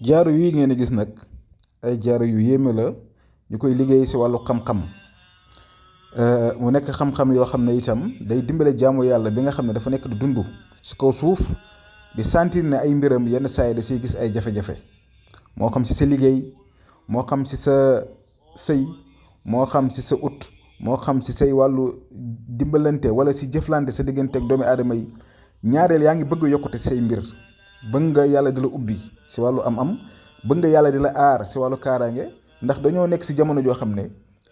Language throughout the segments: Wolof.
jaaro yi ngeen di gis nag ay jaaro yu yéeme la ñu koy liggéey si wàllu xam-xam mu nekk xam-xam yoo xam ne itam day dimbale jaamu yàlla bi nga xam ne dafa nekk di dund si kaw suuf di sentir ne ay mbiram yenn saa yi da siy gis ay jafe-jafe moo xam si sa liggéey moo xam si sa sëy moo xam si sa ut moo xam si say wàllu dimbalante wala si jëflante sa diggante ak doomi aadama yi ñaareel yaa ngi bëgg yokkute say mbir bëgg nga yàlla di la ubbi si wàllu am-am bëgg nga yàlla di la aar si wàllu kaaraange ndax dañoo nekk si jamono joo xam ne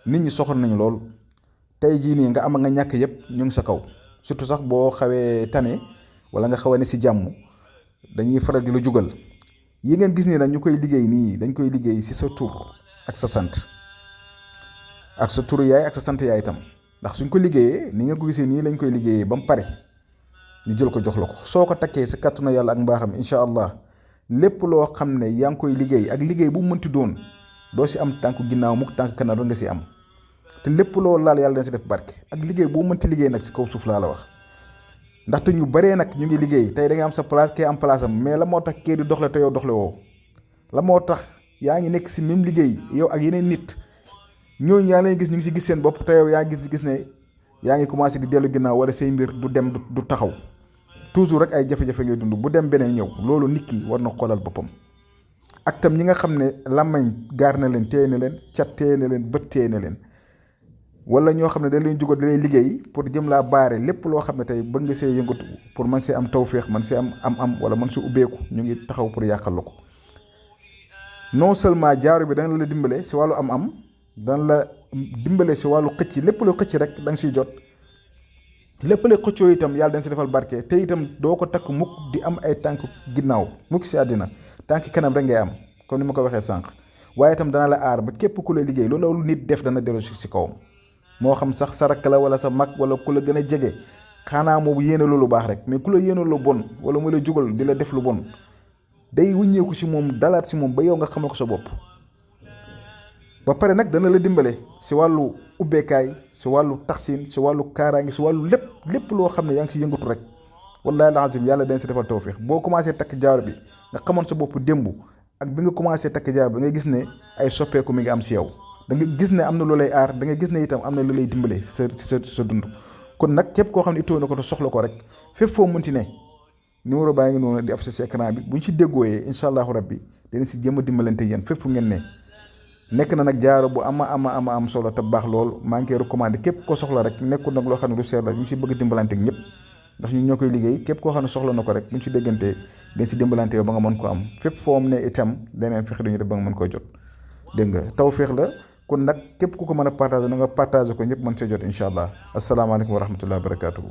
nit ñi soxor nañ lool tey jii nii nga am ak nga ñàkk yëpp ñu ngi sa kaw surtout sax boo xawee tane wala nga xaw a ne si jàmm dañuy faral di la jugal yi ngeen gis nii nag ñu koy liggéey nii dañ koy liggéey si sa tur ak sa sant ak sa turu yaay ak sa sant yaay itam ndax suñ ko liggéeyee ni nga ko gisee nii lañ koy liggéeyee ba mu pare ñu jël ko jox la ko soo ko takkee sa kàttanu yàlla ak mbaaxam incha allah lépp loo xam ne yaa ngi koy liggéey ak liggéey bu mu mënti doon doo si am tànku ginnaaw mukk tànk kanam nga si am te lépp loo laal yàlla dana si def barke ak liggéey bu mu mënti liggéey nag si kaw suuf laa la wax ndaxte ñu baree nag ñu ngi liggéey tey da nga am sa place kee am place am mais la moo tax kee di doxle te yow doxle woo la moo tax yaa ngi nekk si même liggéey yow ak yeneen nit ñooñu yaa lay gis ñu ngi si gis seen bopp te yow yaa ngi gis ne yaa ngi commencé di dellu ginnaaw wala say mbir du dem du taxaw toujours rek ay jafe-jafe ngay dund bu dem beneen ñëw loolu nit ki war na xoolal boppam ak tam ñi nga xam ne làmmañ gaar na leen téye na leen cat téye na leen bët téye na leen wala ñoo xam ne dañ leen jugal da lay liggéey pour jëm laa baare lépp loo xam ne tey bëgg nga see yëngatu pour man see am tawféex man see am wala man see ubbeeku ñu ngi taxaw pour yàqal la ko non seulement jaaro bi dana la dimbale si wàllu am dana la dimbale si wàllu xëcc lépp loo xëcc rek da nga siy jot lépp la xëccoo itam yàlla dañ si defal barke te itam doo ko takk mukk di am ay tànk ginnaaw mukk si àddina tànk kanam rek ngay am comme ni ma ko waxee sànq waaye itam dana la aar ba képp ku la liggéey loolu nit def dana dellu si kawam moo xam sax sa rakk la wala sa mag wala ku la gën a jege xanaa moobu yéene lu baax rek mais ku la yéene lu bon wala mu la jugal di la def lu bon day wuññeeku si moom dalaat si moom ba yow nga xamal ko sa bopp ba pare nag dana la dimbale si wàllu ubbeekaay si wàllu taxsin si wàllu kaaraange si wàllu lépp loo xam ne yaa ngi si yëngatu rek wallaahi lazim yàlla dañ si defal tawfiix boo commencé takk jaaro bi nga xamoon sa bopp démb ak bi nga commencé takk jaaro bi da ngay gis ne ay soppeeku mi ngi am si yow da nga gis ne am na lu lay aar da nga gis ne itam am na lu lay dimbale si sa dund kon nag képp koo xam ne ittoo na ko te soxla ko rek fépp foo mënti ne numéro baa ngi noonu di affiché si écran bi bu ñu si déggooyee incha allahu rabbi dina si jéem a dimbalante yéen fépp fu ngeen ne nekk na nag jaaro bu am solo te baax lool maa ngi koy recommandé képp ko soxla rek nekkul nag loo xam ne lu seer la ñu si bëgg dimbalante ak ñëpp ndax ñun ñoo koy liggéey képp koo xam ne soxla na ko rek bu ñu si déggantee dañ si dimbalante yow ba nga mën ko am fépp foo am ne itam daneen fexe duñu def ba nga mën koy jot dégg nga tawfeex la kon nag képp ku ko mën a partagé na nga partagé ko ñëpp mën see jot incha allah asalaamaaleykum wa rahmatullahi wa barakaatuhu